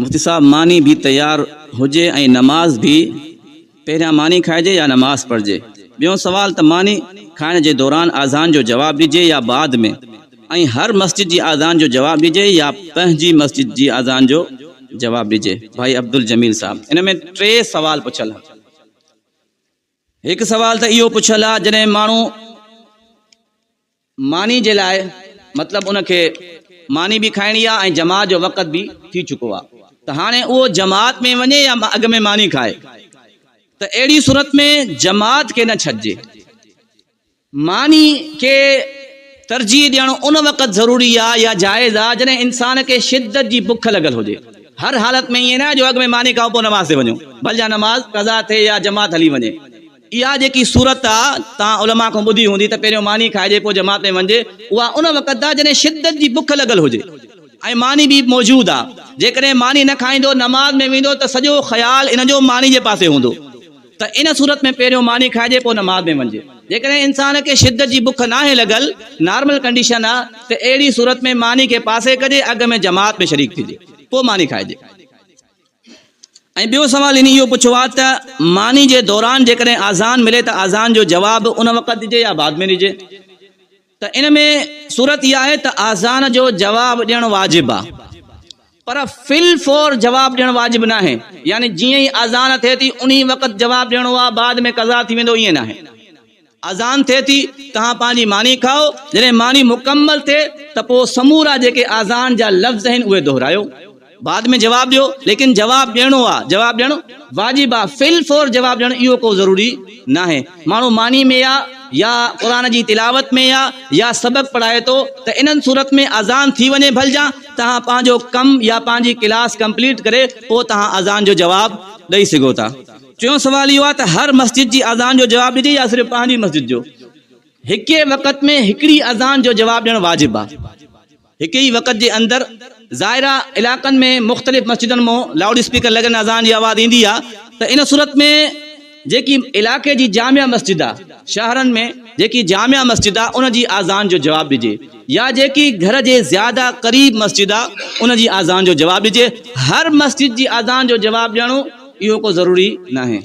مفتي صاحب ماني به تيار هجي ۽ نماز به پهريان ماني کائجي يا نماز پڙهجي؟ ٻيون سوال ته ماني کائڻ جي دوران اذان جو جواب ڏجي يا بعد ۾ ۽ هر مسجد جي اذان جو جواب ڏجي يا پنهنجي مسجد جي اذان جو جواب ڏجي؟ ڀائي عبدالجميل صاحب ان ۾ ٽي سوال پڇيل هن. هڪ سوال ته اهو پڇيل آهي جڏهن ماڻهو ماني جي لاء مطلب ان کي ماني به کائڻي آ ۽ جماعت جو وقت به ٿي چڪو آ ته هاڻي اهو جماعت ۾ وڃي يا اڳ ۾ ماني کائي ته اهڙي صورت ۾ جماعت کي نه ڇڏجي. ماني کي ترجيح ڏيڻ ان وقت ضروري آ يا جائز آ جڏهن انسان کي شدت جي بک لڳل هجي. هر حالت ۾ ائين نه جو اڳ ۾ ماني کائون پوء نماز تي وڃون ڀل جا نماز قضا ٿئي يا جماعت هلي وڃي. اها جيڪي صورت آ، توهان علماء کان ٻڌي هوندي ته پهريون ماني کائجي پوء جماعت ۾ وڃجي، اها ان وقت آ جڏهن شدت جي بک لڳل هجي ۽ ماني به موجود آ، جيڪڏهن ماني نه کائيندو نماز ۾ ويندو ته سڄو خيال ان جو ماني جي پاسي هوندو ته ان صورت ۾ پهريون ماني کائجي پوء نماز ۾ وڃجي. جيڪڏهن انسان کي شدت جي بک ناهي لڳل، نارمل ڪنڊيشن آ ته اهڙي صورت ۾ ماني کي پاسي ڪجي اڳ ۾ جماعت ۾ شريڪ ٿجي پوء ماني کائجي. ۽ ٻيو سوال انهي اهو پڇيو آهي ته ماني جي دوران جيڪڏهن آذان ملي ته آذان جو جواب ان وقت ڏجي يا بعد ۾ ڏجي ته ان ۾ صورت اها آهي ته آذان جو جواب ڏيڻ واجب آهي پر في الفور جواب ڏيڻ واجب ناهي يعني جيئن ئي آذان ٿئي ٿي انهي وقت جواب ڏيڻو آهي بعد ۾ قضا ٿي ويندو ائين ناهي. اذان ٿئي ٿي، توهان پنهنجي ماني کائو، جڏهن ماني مڪمل ٿئي ته پوء سمورا جيڪي اذان جا لفظ آهن اهي دهرايو، بعد ۾ جواب ڏيو، ليڪن جواب ڏيڻو آ، جواب ڏيڻ واجب آ، في الفور جواب ڏيڻ اهو ڪو ضروري ناهي، ماڻهو ماني ۾ آ يا قرآن جي تلاوت ۾ آ يا سبق پڙهائي ٿو ته انهن صورت ۾ اذان ٿي وڃي ڀلجان توهان پنهنجو ڪم يا پنهنجي ڪلاس ڪمپليٽ ڪري پوء توهان اذان جو جواب ڏئي سگهو ٿا. ٽيون سوال اهو آهي ته هر مسجد جي اذان جو جواب ڏجي يا صرف پنهنجي مسجد جو؟ هڪ ئي وقت ۾ هڪڙي اذان جو جواب ڏيڻ واجب آهي. هڪ ئي وقت جي اندر ظاهر آهي علائقن ۾ مختلف مسجدن مان لائوڊ اسپيڪر لڳل اذان جي آواز ايندي آهي ته ان صورت ۾ جيڪي علائقي جي جامع مسجد آهي شهرن ۾ جيڪي جامع مسجد آهي ان جي اذان جو جواب ڏجي يا جيڪي گهر جي زياده قريب مسجد آهي ان جي اذان جو جواب ڏجي. هر مسجد جي اذان جو جواب ڏيڻو اهو ڪو ضروري ناهي.